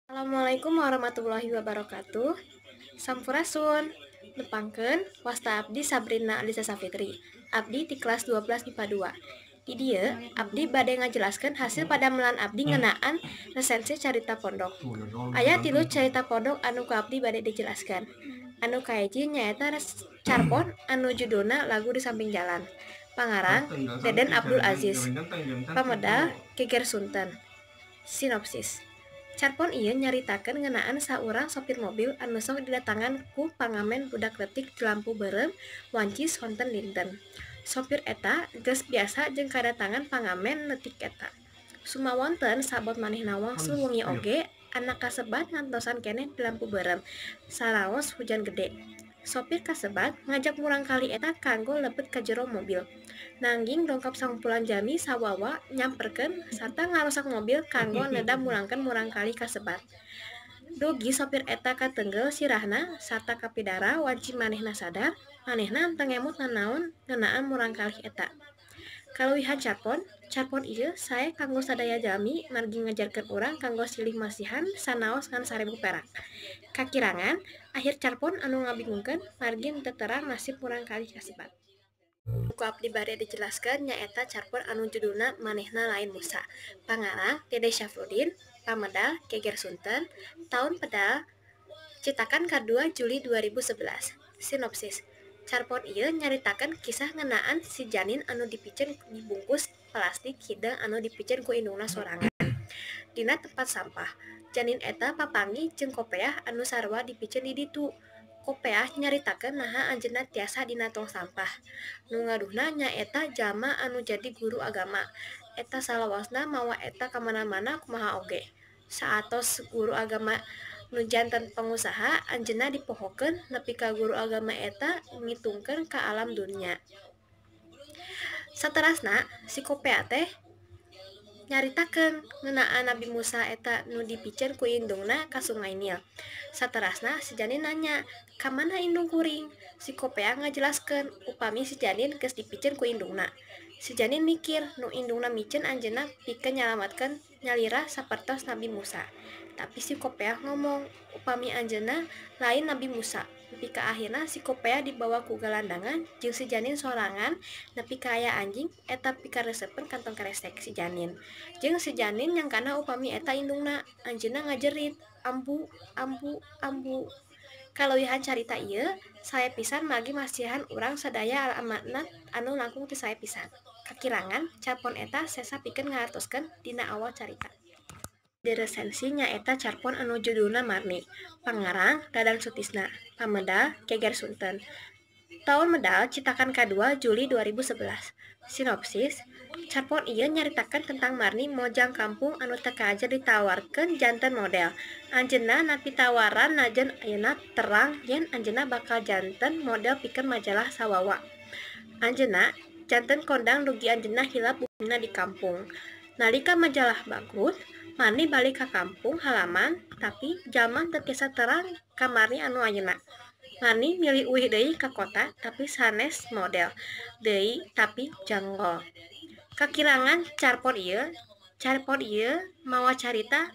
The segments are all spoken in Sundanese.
Assalamualaikum warahmatullahi wabarakatuh. Sampurasun. Nepangkeun wasta abdi Sabrina Alisa Safitri. Abdi di kelas 12 MIPA 2. Di dieu abdi bade ngajelaskeun hasil padamelan abdi ngeunaan resensi carita pondok. Aya 3 carita pondok anu ku abdi bade dijelaskeun. Anu kahiji nyaeta carpon anu judulna Lagu di Samping Jalan. Pangarang Deden Abdul Aziz. Pamedal Geger Sunten. Sinopsis. Carpon ieu nyaritakeun ngeunaan saurang sopir mobil anu sok didatangan ku pangamen budak leutik di lampu beureum wanci sonten dinten. Sopir eta geus biasa jeung kadatangan pangamen leutik eta. Sumawonten sabot manehna wangsul wengi oge anak kasebat ngantosan keneh di lampu beureum saraos hujan gede. Sopir kasebat ngajak murangkalih eta kanggo lebet ka jero mobil. Nanging dongkap sakumpulan jalmi sawawa nyamperkeun sarta ngarusak mobil kanggo neda mulangkeun murangkalih kasebat. Dugi sopir eta katenggel sirahna sarta kapidara wanci manehna sadar, manehna teu ngemut nanaon ngeunaan murangkalih eta. Kaluwihan carpon, carpon ieu sae kanggo sadaya jalmi margi ngajarkeun urang kanggo silih masihan sanaos ngan 1000 perak. Kakirangan, akhir carpon anu ngabingungkeun margi teu terang nasib murangkalih kasebat. Ku abdi bade dijelaskeun nyaeta carpon anu judulna Manehna Lain Musa. Pangarang Dede Syafrudin, pamedal Geger Sunten, taun pedal citakan ka-2 Juli 2011. Sinopsis. Carpon ieu nyaritakeun kisah ngeunaan si janin anu dipiceun dibungkus plastik hideung anu dipiceun ku indungna sorangan dina tempat sampah. Janin eta papanggih jeung kopeah anu sarua dipiceun di ditu. Kopeah nyaritakeun naha anjeunna tiasa dina tong sampah. Nu ngaduhna nyaeta jalma anu jadi guru agama. Eta salawasna mawa eta ka mana-mana kumaha oge. Saatos guru agama nu janten pangusaha anjeunna dipohokeun nepi ka guru agama eta ngitungkeun ka alam dunya. Saterasna si Kopea teh nyaritakeun ngeunaan Nabi Musa eta nu dipiceun ku indungna ka Sungai Nil. Saterasna si janin nanya, "Ka mana indung kuring?" Si Kopea ngajelaskeun upami si janin geus dipiceun ku indungna. Si janin mikir nu indungna miceun anjeunna pikeun nyalametkeun nyalira sapertos Nabi Musa. Tapi si Kopea ngomong upami anjeunna lain Nabi Musa. Nepi ka akhirna si Kopea dibawa ku galandangan jeung si janin sorangan nepi ka aya anjing eta pikaresepeun kantong keresek si janin. Jeung si janin nyangkana upami eta indungna, anjeunna ngajerit, "Ambu, ambu, ambu." Kaluwihan carita ieu sae pisan margi masihan urang sadaya amanat anu langkung teu sae pisan. Kakirangan carpon eta sesa pikeun ngahartoskeun dina awal carita. Diresensi nyaeta carpon anu judulna Marni. Pangarang Dadan Sutisna, pamedal Geger Sunten. Taun medal citakan ka-2 Juli 2011. Sinopsis, carpon ieu nyaritakeun tentang Marni mojang kampung anu teu kahaja ditawarkeun janten model. Anjeunna nampi tawaran najan ayeuna terang yen anjeunna bakal janten model pikeun majalah Sawawa. Anjeunna janten kondang dugi anjeunna hilap bumina di kampung. Nalika majalah bangkrut, Marni balik ka kampung halaman tapi jalma teu tiasa terang ka Marni anu ayeuna. Marni milih uih deui ka kota tapi sanes model deui tapi janggol. Kakirangan carpon ieu mawa carita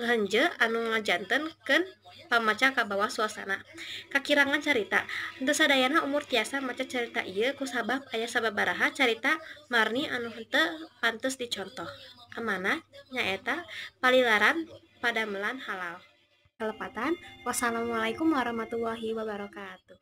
henje anu ngajantenkeun pamaca kabawa suasana. Kakirangan carita, henteu sadayana umur tiasa maca carita ieu kusabab aya sababaraha carita Marni anu henteu pantes dicontoh. Amanah nyaeta palilaran padamelan halal. Kalepatan, wassalamualaikum warahmatullahi wabarakatuh.